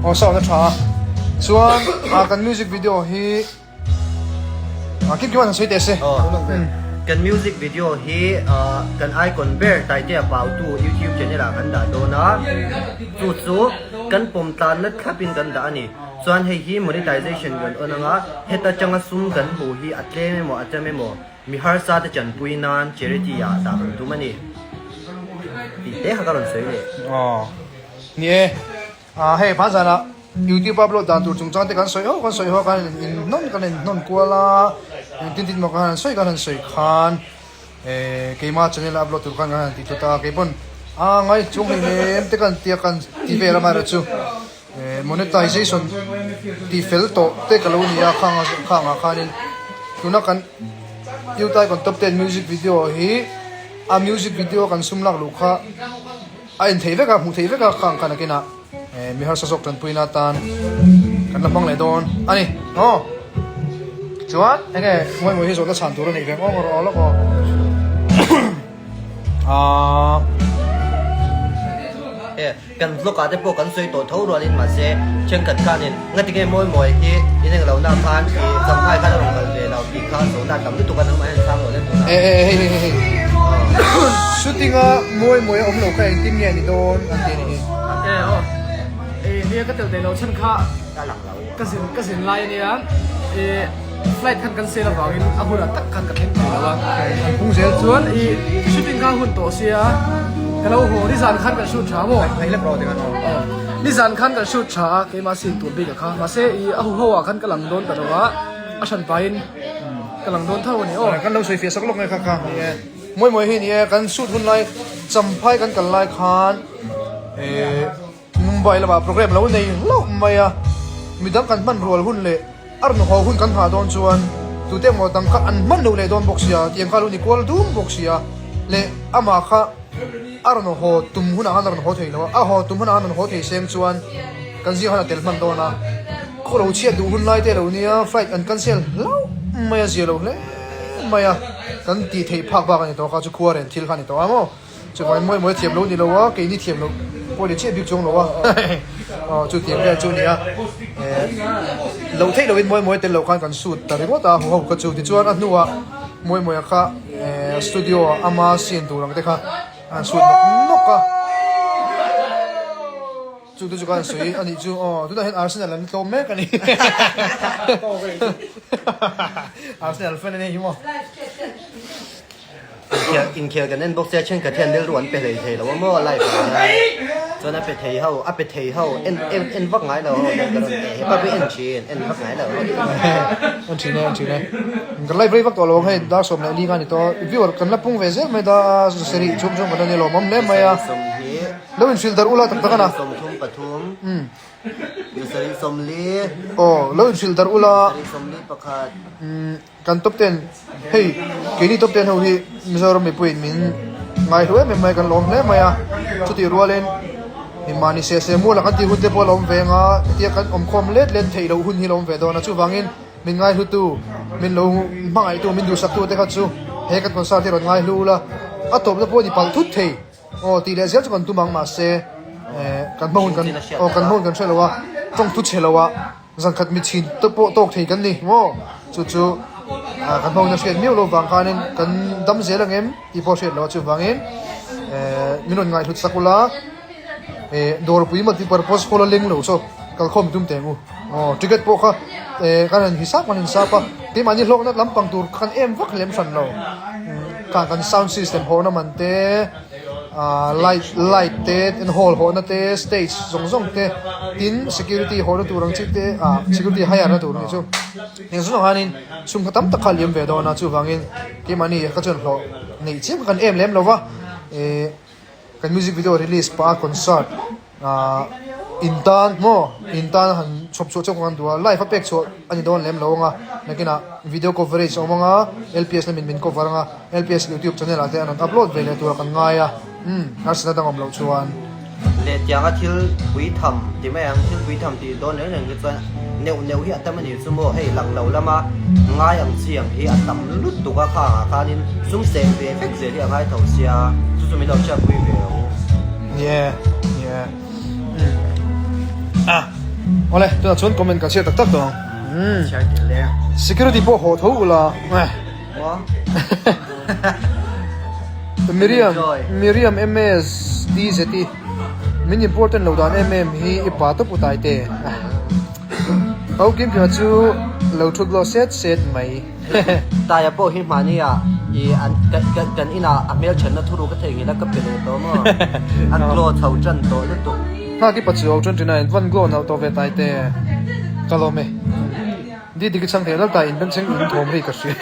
Aw sound a tha a. Chuan ah kan music video hi ah kim kim an han sawi teh se. Aw kan music video hi ah kan icon ber Taitea Pautu youtube channel ah kan dah dawn a, chu chu kan pawm tlanna thlap in kan dah a ni. Chuan hei hi monetization kan on anga heta tanga sum kan hmuh hi a tlem emaw a tam emaw Mi harsa te chanpui nan charity ah dah kan tum a ni tih te kha ka rawn sawi leh. Aw ni e, ah hei hma zanah youtube upload dan tur chungchang te kan sawi ho kan sawi ho khan in hnawn kan in hnawn kual a, engtin tin maw kan han sawi kan han sawi khan eh keima channel a upload tur khan kan han ti tlut a keipawn a ngai chung hleinem te kan tia kan ti vel a amaherawhchu chu. Monetization tih fel tawh te ka lo ni a khang khang ah khanin tuna kan Youth Icon Top 10 music video hi a music video kan sum lak luh kha a en theih vek a hmuh theih vek a khang khan akinah mi harsa zawk tanpuina atan kan la hmang leh dawn a ni aw chuan enge ngawi hi zawhna chhan tur a neih ve ngawng rawh lawk aw. Aaa. Kan vlog ah te pawh kan sawi tawh tho rualin mahse thenkhat khanin ngatinge mawi mawi hi in englo na khan ih Champhai khan a rawn kal ve lo tih kha zawhna tam lutuk a nangmah hian chhang lo le tunah. Eh eh hei hei hei shooting a mawi mawi a awm lo kha engtin nge ni dawn an ti a ni hi. Eh aw eh nia ka tel thei lo chhan kha ka zin ka zin lai ania eh flight khan kan sel avangin a hunah tak khan ka thleng thei lo a An pung zel chuan ih shooting kha hun tawh sia ka lo haw nizan khan kan shoot tha maw Hei lek rawh ti khan aw. Aw nizan khan kan shoot tha a keimah scene tur bik a kha mahse ih a huho ah khan ka lang dawn ta lo a a hran pahin ka lang dawn tho a ni aw. Kan lo sawi fiah sak lawk nge kha kha ni e. Mawi mawi hi ni e kan shoot hun lai Champhai kan kal lai khan eh Mumbai lamah programme lo nei hlauh mai a, midang kan hman rual hun leh a rawn haw hun kan nghah dawn chuan tute emaw dang kha an hman loh leh dawn bawk sia, tiang kha lo ni kual dum bawk sia leh amah kha a rawn haw tum hunah khan a rawn haw thei lo a, a haw tum hunah khan a rawn haw thei seng chuan kan zing khan a tel hman dawn a, khaw lo chhiat duh hun lai te lo nia flight an cancel hlauh mai a, zia lo hle mai a, kan tih theih phak bak a ni tawh kha chu khua ren thil kha a ni tawh a maw. Chuvangin mawi mawi thiam lo ni lo a, keini thiam lo pawh ni chiah bik chuang lo a, aw chu tiang vel chu a ni a, eh loh theih lohin mawi mawi tel loh khan kan shoot ta ringawt a huho kha chu, tichuan a hnuah mawi mawia kha eh studio ah ama scene tur ang te kha an shoot nawk nawk a, chu te chu khan sawi a nih chu aw tunah hian Arsenal an tlawm mek a ni, Arsenal fan a ni hi maw. Inkhel inkhel kan en bawk sia thenkhat hian rilru an pe hlei thei lo a maw live ah hian chuan a pe thei ho a pe thei ho en en en vak ngai lo ho hian ka rawn teh hepa pawh en thin en vak ngai lo ho En thin e en thin e kan live rei vak tawh lo ang hei dar 14 kha a ni tawh a viewer kan la pung ve zel mai da sarih chhung chhung kan la ni lawmawm hle mai a lo inhrilh darh ula tak tak a na 33 sarih 40 aw lo inhrilh darh ula sarih 41 Kan top ten hei keini top ten ho hi Mizoram mipuiin min ngaihlu em em mai kan lawm hle mai a chutih rualin mahni se se mual a kan tih hun te pawh a la awm ve anga hetia kan awmkhawm let let theih loh hun hi a la awm ve dawn a chuvangin min ngaihlutu min lo hmangaihtu min duhsaktu te kha chu he kan concert hi rawn ngaihlu ula a tawpna pawh a ni palh thut thei. Aw tih leh zel chu kan tum ang mahse eh kan hma hun kan aw kan hma hun kan hre lo a tawng thu chhe lo a zan khat mi chhin te pawh tawk thei kan ni maw chu chu ah kan hma hun a hriat miau lo vang khanin kan dam zel ang em tih pawh a hriat loh a chuvangin eh min rawn ngaihhlut sak ula eh dawrpui multi purpose hall a leng lo chu kalkhawm tum teh ang u aw ticket pawh kha eh kan han hisap kan hisap a keimahni hlawkna lampang tur khan em vak lem hran lo. Kha kan sound system hawhna man te ah light light te tin hall hawhna te stage zawng zawng te tin security hawhna tur ang chi te ah security hire na tur ang chu eng zawng hianin chhung kha tam tak kha a liam ve dawn a chuvangin keimahni ka chuan hlawh neih chiam kha kan em lem lo va eh kan music video release pah a concert. Ahh in tan maw in tan han chhawp chhuah chauh kan duh a live a pek chhuah a ni dawn lem lo ang a nakinah video coverage a awm ang a lps lamin min cover ang a lps youtube channel ah te an rawn upload ve leh tur a kan ngai a umm harsatna dang awm loh chuan. Leh tianga thil pui tham ti mai ang thil pui tham tih dawn reng reng hi chuan neuh neuh hi a tam a ni chu maw hei lang lo lama ngai ang chi ang hi a tam lutuk a khangah khanin sum seng ve vek zel hi a ngai tho sia chu chu min lo hriatpui ve ang u. Nie, nie. Ah. Awle, tunah chuan comment kan chhiar tak tak tawh ang. Chhiar teh le. Security pawh haw tho ula. Maw? Miriam, Miriam MS DZT min important lo dan em em hi i pa tawp u tai te. Ho kim kima chu lo thu glow set set mai. Taia pawh hi hmani ah i an kan kan kan inah a hmel thenna thuru ka theihnghilh a ka pe leh tawh maw? A glow chho tan tawh lutuk. Nghak i pachuau 29 van glow nalh tawh ve tai te. Ka lawm e. Di dik i chhang thei lal ta in bengchheng in thawm ri ka hria.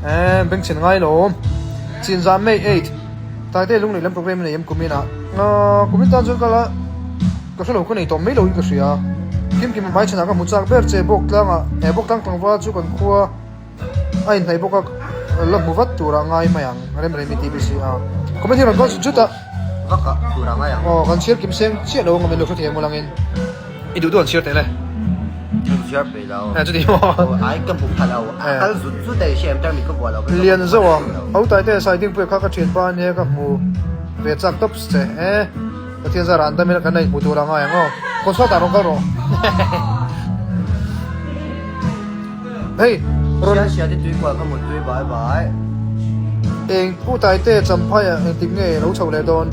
Eh bengchhen ngai lo awm. Chinzah May 8 Taite lunglei lam program nei em kumin ah. Kumin tan chuan ka la ka hrelo ka nei tawh mai lo in ka hria. Kim kim hmai chhanah ka hmu chak ber che bawk tlang ah eh bawk tlang tlangval chu kan khua a inhnaih bawk a la hmu vat tur ah ngai mai ang rem rem i TBC a. Comment hi rawn kal zut zut a. Vak ah tur ah ngai ang. Aw kan chhiar kim seng chiah lo ang a min lo hre thei ang ulangin. I duh duh an chhiar teh le. Thil chhiar peih lo. Eh chuti maw. Ai ka hmu pha lo. A kal zut zut e hriam tar mi ka vuah lo. Lian zo a. Ho tai te sai ding pui kha ka thian pa ania ka hmu ve chak tawp che eh. Pathian zara an dam ila kan la inhmu tur a ngai ang aw. Concert ah rawn kal rawh. Hei rawn. Hria hria te tui kual ka mut tui bai bai. Eng pu tai te champhai ah engtik nge lo chho leh dawn.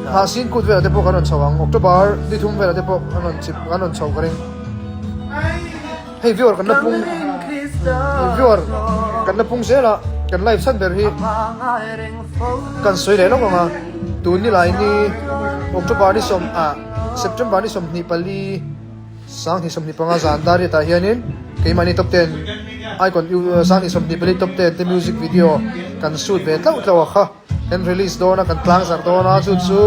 Hnah sin kut velah te pawh kan rawn chho ang October ni thum velah te pawh kan rawn chip kan rawn chho ka ring. Hei viewer kan la pung viewer kan la pung zel a kan live chhan ber hi kan sawi leh lawk ang a tun ni lai ni October ni sawm ah September ni 24 Sanghnih 25 zan dar riatah hianin keimahni top ten Icon Sanghnih 24 top ten te music video kan shoot ve tlauh tlauh a kha kan release dawn a kan tlang zarh dawn a chu chu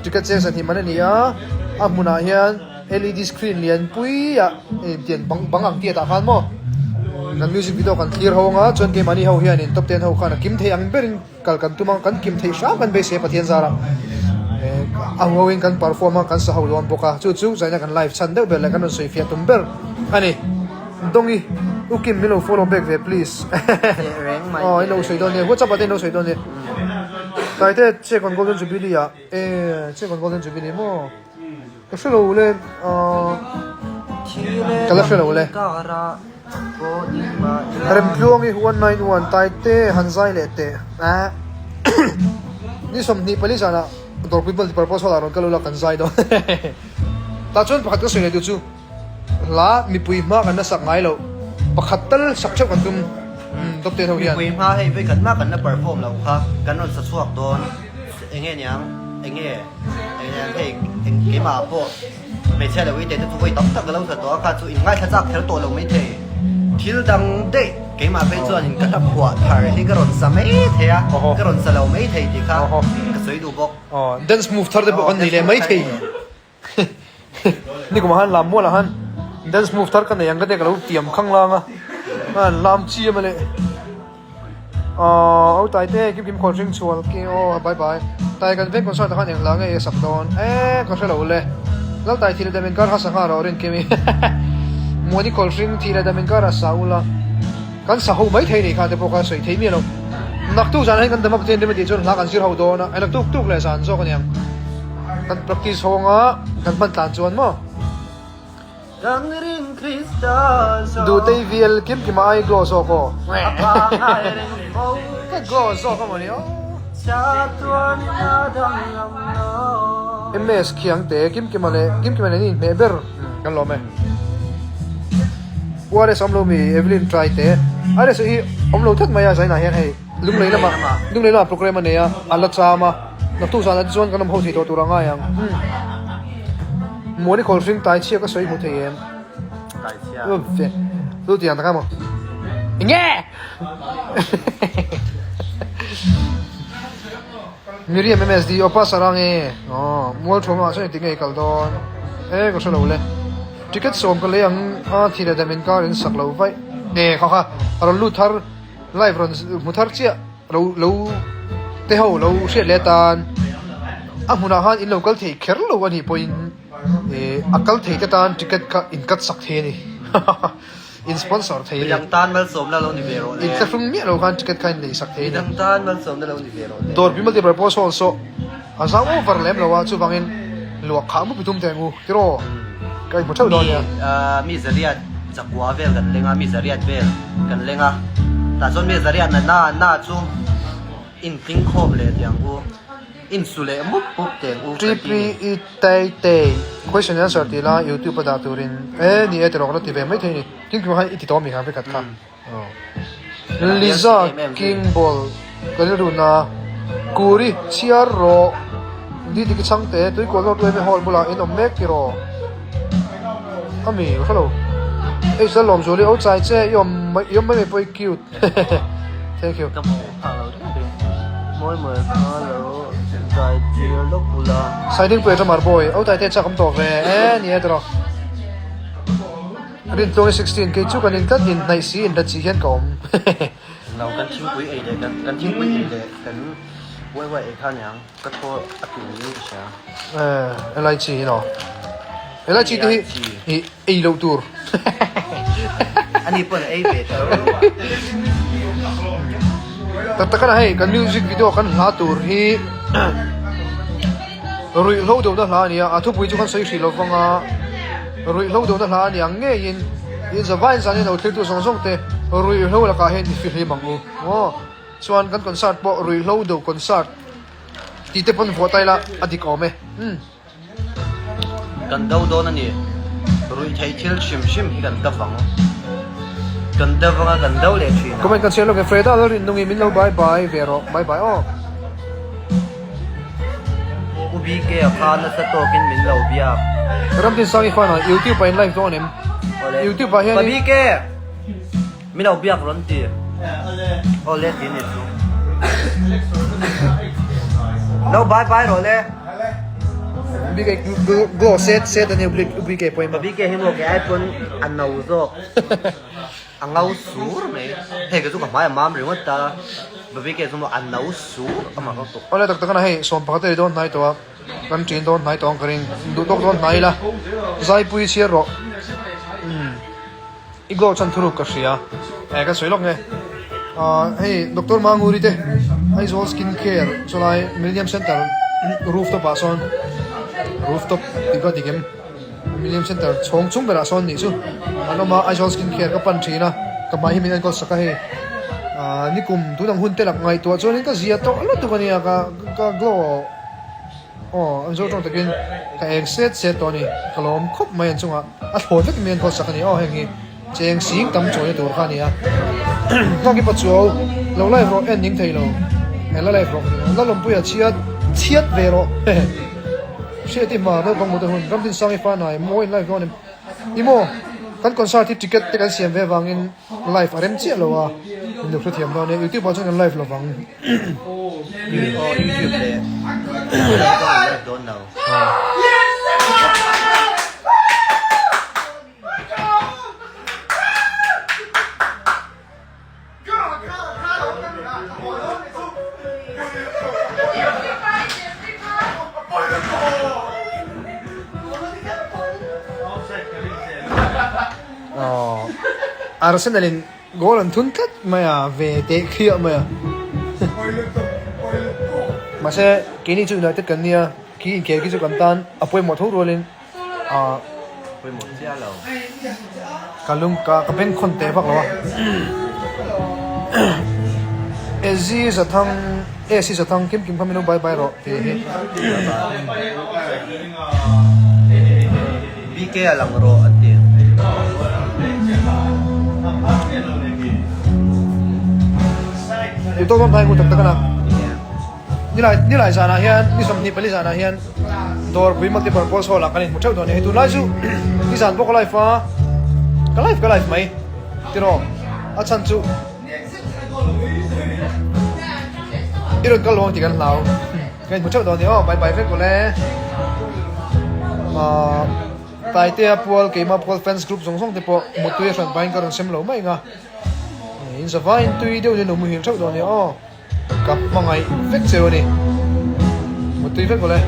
ticket cheng sahnih man a ni a a hmunah hian led screen lian pui ah intian bang bang ang tiat ah khan maw kan music video kan thlir ho anga chuan keimahni ho hianin top ten ho khan a kim thei ang berin Kal kan tum a, kan kim theih hram kan beisei a Pathian zara a huho in kan perform a, kan sa ho dawn bawk a, chu chu zaina kan live chhan deuh ber leh kan rawn sawi fiah tum ber a ni. Dongi, U Kim min lo follow back ve please. Aw in lo sawi dawn nia, WhatsApp ah te in lo sawi dawn nia. Taite check on Golden Jubilee ah e check on Golden Jubilee maw ka hre lo le ka la hre lo le. Remtluangi 191 Taite han zai leh teh eh ni 24 zanah Dawrpui Multipurpose Hall ah rawn kal ula kan zai dawn tah chuan pakhat ka sawi leh duh chu hla mipui hma kan la sak ngai loh pakhat tal sak theuh kan tum top ten ho hian. Mipui hma hei vekhat mah kan la perform loh kha kan rawn sa chhuak dawn enge niang enge enge hei keimah pawh. Hmeichhia lo ite te chu vawi tam tak ka lo hla tawh a, kha chu in ngaithla chak kher tawh lo maithei. Thil dang daih keimah phei chuan in ka hla phuah thar hi ka rawn sa mai thei a, ka rawn sa lo mai thei tih kha ka sawi duh bawk. Aw, dance move thar te pawh kan nei leh mai thei. Nikum ah khan lam mual ah khan dance move thar ka nei ang ka tia ka lo tiam khang lang a, an lam chi a mawle. Aww au Taite kim kim khawl hring chhual ki aw bye bye Tai kan veng concert ah khan eng hla nge i sak dawn e ka hre lo le Lal Tai thih leh dam inkar kha sangha rawh rin kimi Muani khawl hring thih leh dam inkar ah sa ula kan sa ho mai thei nei kha te pawh kha sawi thei miah lo Naktuk zan ah hian kan dam a Pathian rim a tih chuan hla kan zir ho dawn a e naktuk tuk leh zan zawk aniang kan practice ho anga kan hman tlan chuan maw. Duhtei VL kim kima ai glow zawk aw. Ka glow zawk a mawni aw. MS Khiangte kim kima leh kim kima nen in hmeh ber kan lawm e. URS awm lo mi Evelyn try te. RS hi awm lo tlat mai a zainah hian hei lunglei lamah lunglei lamah program a nei a a la cham a naktuk zanah te chuan kan awm ho thei tawh tur a ngai ang. Muani khawl hring tai chhia ka sawi hmu thei em? Tai chhia. Uff e. Chu tiang tak a maw? Enge? Miriam MSD aw pastor ang e. Aw, mual thawm ah chuan engtik nge i kal dawn? E ka hre lo le. Ticket sawm ka lei ang a thi leh dam inkar in sak lo vaih. E kha kha a rawn lut thar live rawn hmu thar chiah. Lo lo te ho lo hriat leh atan a hmunah khan in lo kal thei kher lo a nih pawhin ih a kal thei te tan ticket kha in cut sak thei a ni in sponsor thei a ni. Midang tan malsawmna lo ni ve rawh le. In thlahrung miah lo khan ticket kha in lei sak thei a ni. Midang tan malsawmna lo ni ve rawh le. Dawr pi multipurpose hall saw a zau over lem lo a chuvangin. Luah khah mup i tum teh ang u tiraw ka inhmu theuh dawn nia. Mi zariat zakua vel kan leng a, mi zariat vel kan leng a, tah chuan mi zariat na na na chu intling khawm leh teh ang u, insu leh mup mup teh ang u kan ti ni. TPE Tei Tei question and answer tih la youtube a dah turin e ni e tiraw ka lo ti ve maithei ni, tin kima khan i ti tawh mi kha vekhat kha. Liza King Ball ka rilru na Kuri chhiar rawh Ni dik i chhang teh Tuikual North Wave Hall bulah in awm mek tiraw Ami ka hrelo Hei chuan Lawmzuali o chai che i awm i awm mai mai pawh i cute Thank you. Ka hmu phak lo deuh deuh Mawi mawi kha lo zai tir lawk bula. Saidingpuia Tamar boy o taite chak awm tawh ve e ni e tiraw. Rintlawng i 16 kei chu kan in tlat in hnaih si in hlat si hian ka awm. No kan thingpui ei leh kan kan thingpui ei leh kan uai uai ei kha niang ka thaw a tui niin ka hria. Eh elaichi hi no elaichi te hi i ei loh tur. Ani pawn a ei ve tho. Tak tak a hei kan music video kan hla tur hi Ruihhlo dohna hla a ni a, a thupui chu kan sawi hrih lo vang a, ruihhlo dohna hla a ni ang ngeiin in zavain zanin lo thlirtu zawng zawng te ruihhlo lakah hian i fihlim ang u aw. Chuan kan concert pawh ruihhlo do concert tih te pawn vuah ta ila a dik awm e. Umm. Kan do dawn a ni. Ruihtheih thil hrim hrim hi kan davang. Kan davang a, kan do leh thin a. Comment kan share lawk e Freda Lalrinnungi min lo bye bye ve rawh bye bye aw. U BK a kha nasa tawkin min lo biak. Ramtin Sang i fan ah YouTube ah in live dawn em? YouTube ah hian Pa BK! Min lo biak rawn ti. Awle ti ni chu. Lo bye bye rawh le. BK glow set set ani U BK pawh Pa BK hi maw kei ai pawn a no zawk. A ngau sur mai. Hei ka chu ka hmai a mam ringawt a, Baby ke chu maw a no sur a mak lutuk. Awle tak tak a na hei 11 a ri dawn hnai tawh a, kan ṭin dawn hnai tawh ang ka ring, duh tawk dawn hnai ila zaipui chhiar rawh. Umm i glow chuan thuruk ka hria eh ka sawi lawk nge ah hei Doctor Manguri te Aizawl skin care chulai Millennium Center rooftop ah sawn rooftop tih ka dik em? Millennium Center chhawng chung berah sawn nih chu an awm a, Aizawl Skin Care ka pan thin a, ka hmai hi min enkawl sak a hei ah nikum tun ang hun te lak ngaihtuah chuanin ka zia tawh lutuk a nia ka ka glow aw an zo tawng takin ka eng set set tawh a ni ka lawm khawp mai an chungah a thlawn vek min enkawl sak a ni aw heng hi cheng sing tam chawina tur kha a ni a nghak i pachuau lo live rawh en ning thei lo eh la live rawh la lawmpuia chhiat chhiat ve rawh hehe. Hriat i hma naupang mut a hun Ramdinsang i fanai mawi in live dawn em? I maw? Kan concert hi ticket te kan siam ve avangin live a rem chiah lo a, min lo hrethiam dawn e, youtube ah chuan kan live lovang. Aw youtube leh Google ah chuan kan live dawn lo. Arsenal in goal an thun tlat mai a, ve teh khiah mai a. Mahse keini chu United kan nia, khi inkhel khi chu kan tan a pawimawh tho rualin. Ah pawimawh chiah lo. Ka lung ka ka beng khawn teh vak lo a. Ezi Zathang Esi Zathang kim kim kha min lo bye bye rawh tih hi. BK a lang rawh an ti. I tawk dawn hnai ngu tak tak a na. Nilai nilai zanah hian ni 24 zanah hian dawrpui multipurpose hall ah kan inhmu theuh dawn a ni. Hei tunlai chu nizan pawh ka live a, ka live ka live mai tiraw a chhan chu i rawn kal lo ang tih kan hlau. Kan inhmu theuh dawn a ni aw, bye bye vek awle. Ahh Taitea pual keimah pual fans group zawng zawng te pawh mutui a hran pahin ka rawn sem lo mai ang a, in zavaiin tui deuhin an lo muhil theuh dawn a ni aw. Ka hmangaih vek cheu a ni. Mutui vek awle.